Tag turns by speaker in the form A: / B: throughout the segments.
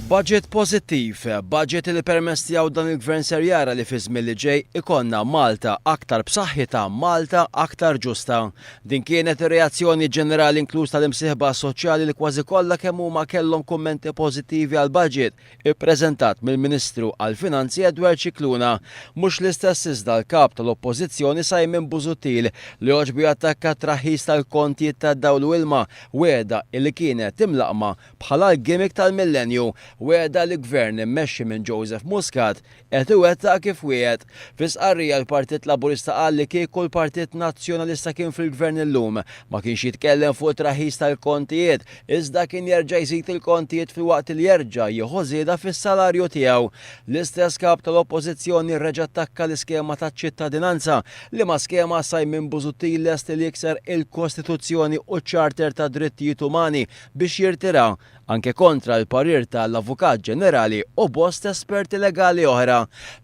A: Budget pożittiv, budget li permezz tiegħu dan il-Gvern ser jara li fi żmien li ġej ikollna Malta aktar b'saħħitha, Malta aktar ġusta. Din kienet ir-reazzjoni ġenerali inkluż tal-imsieħba soċjali li kważi kollha kemm huma kellhom kummenti pożittivi għall-budget ippreżentat mill-Ministru għall-Finanzi Edward Scicluna. Mhux l-istess iżda l-Kap tal-Oppożizzjoni Simon Busuttil li għoġbu jattakka t-traħħis tal-kontijiet tad-dawl u ilma, wegħda illi kienet imlaqqma bħala l-gimmick tal-millenju, wegħda li Gvern immexxi minn Joseph Muscat qed iwettaq kif wiegħed. Fi stqarrija l-Partit Laburista qal li kieku l-Partit Nazzjonalista kien fil-Gvern illum, ma kienx jitkellem fuq it-traħħis tal-kontijiet, iżda kien jerġa' jżid il-kontijiet filwaqt li jerġa' jieħu żieda fis-salarju tiegħu. L-istess Kap tal-Oppożizzjoni reġa' attakka l-iskema taċ-ċittadinanza, liema skema Simon Busuttil lest li jikser il-Kostituzzjoni u ċ-Charter tad-Drittijiet Umani biex jirtira anke kontra l-parir ta' l-Avukat Ġenerali u bosta esperti legali oħra.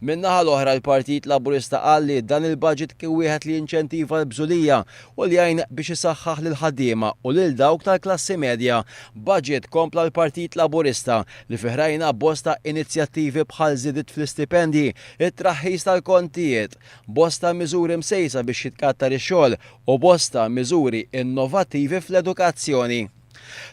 A: Min-naħa l-oħra l-Partit Laburista qal li dan il-budget kien wieħed li jinċentiva l-bżulija u li jgħin biex isaħħaħ lill-ħaddiema u lil dawk tal-klassi medja. Budget, kompla l-Partit Laburista, li fih rajna bosta inizjattivi bħal żidiet fl-istipendji, it-traħħis tal-kontijiet, bosta miżuri msejsa biex jitkattar ix-xogħol u bosta miżuri innovattivi fl-edukazzjoni.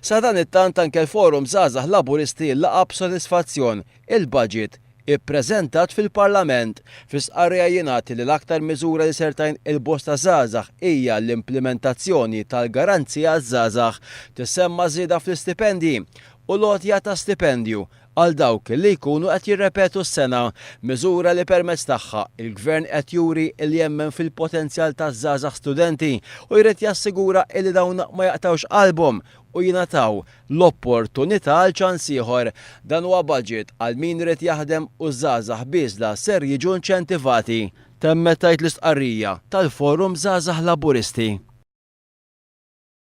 A: Sadanittant anke l-Forum Żgħażagħ Laburisti laqa' b'sodisfazzjon il-budget ippreżentat fil-Parlament. Fi stqarrija jingħad li l-aktar miżura li ser tgħin il-bosta żgħażagħ hija l-implimentazzjoni tal-Garanzija għaż-Żgħażagħ. Tissemma żieda fl-istipendji u l-għotja ta' stipendju għal dawk li jkunu qed jirrepetu s-sena, miżura li permezz tagħha l-Gvern qed juri li jemmen fil-potenzjal taż-żgħażagħ studenti u jrid jassigura li dawn ma jaqtgħux qalbhom u jingħataw l-opportunità għal ċans ieħor. Dan huwa budget għal min irid jaħdem u ż-żgħażagħ bieżla ser jiġu inċentivati, temmet tgħid l-istqarrija tal-Forum Żgħażagħ Laburisti.